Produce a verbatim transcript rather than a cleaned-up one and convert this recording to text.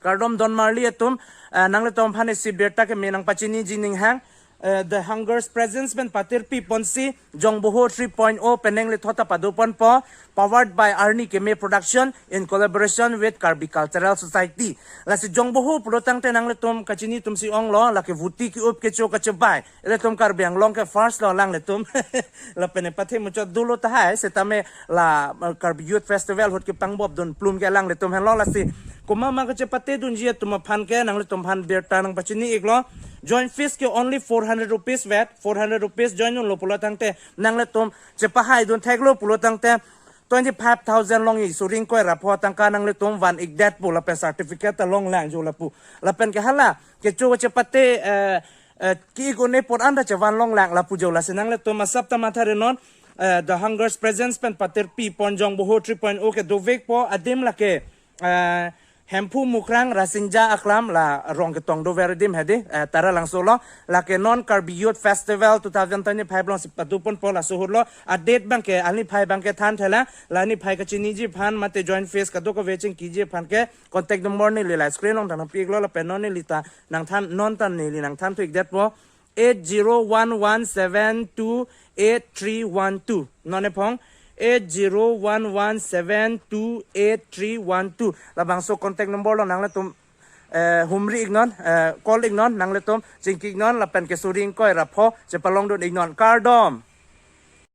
Kardom donmarli atum, eh, nanglitum aphan isi birta keme nangpachiniji ninghang, eh, The Hungers Presents pen patirpi ponsi Jongboho three point oh penang lethot ta padoponpo, powered by Arni Keme Production in collaboration with Karbi Cultural Society. Lasi Jongboho pulo tangte nanglitum kachini atumsi onglo, lake vuti ki-up kecho kachebai. Ilitum Karbi Anglong ke first lo alanglitum. Lapen pathe muchot dolo tahai, setame la, uh, Karbi Youth Festival ahut kepangbop dun plum ke alanglitum henlo. Lasi komat ma kachepate dunji atum aphan ke nanglitum aphan birta nangpachini iklo. Joint fees ke only four hundred rupees vet, four hundred rupees join dunlo pulo tangte nanglitum chepahai dun theklo pulo tangte twenty-five thousand along isi suri ingkoi ra pho atangka nanglitum van ikdetpo lapen certificate ta longlang jo lapu. Lapen ke hala kecho kachepate, eh, eh, ki-ik un-e pon anta chevan longlang lapu jo. Lasi nanglitum asap ta matha ri non, eh, The Hungers Presents pen patirpi pon Jongboho three point oh ke dovekpo adim lake, eh, Hemphu Mukrang Rasinja Aklam la rong ketong dover adim hedi, eh, Taralangso lo, lake non Karbi Youth Festival two thousand twenty-five alongsi padoponpo laso ahut lo. A-date abang ke, a-niphai abang ke than thela, la niphai kachiniji aphan mate joint fees kadokave chingkiji aphan ke contact number neli la screen along ta nangpi iklo lapen non neli ta nangthan, non ta neli nangthan thu ikdetpo, eight zero one one seven two eight three one two. Non ephong eight zero one one seven two eight three one two. Labangso contact number lo nanglitum, eh, humri iknon, eh, call iknon, nanglitum chingki iknon lapen ke suri ingkoi ra pho chepalong dun iknon. Kardom.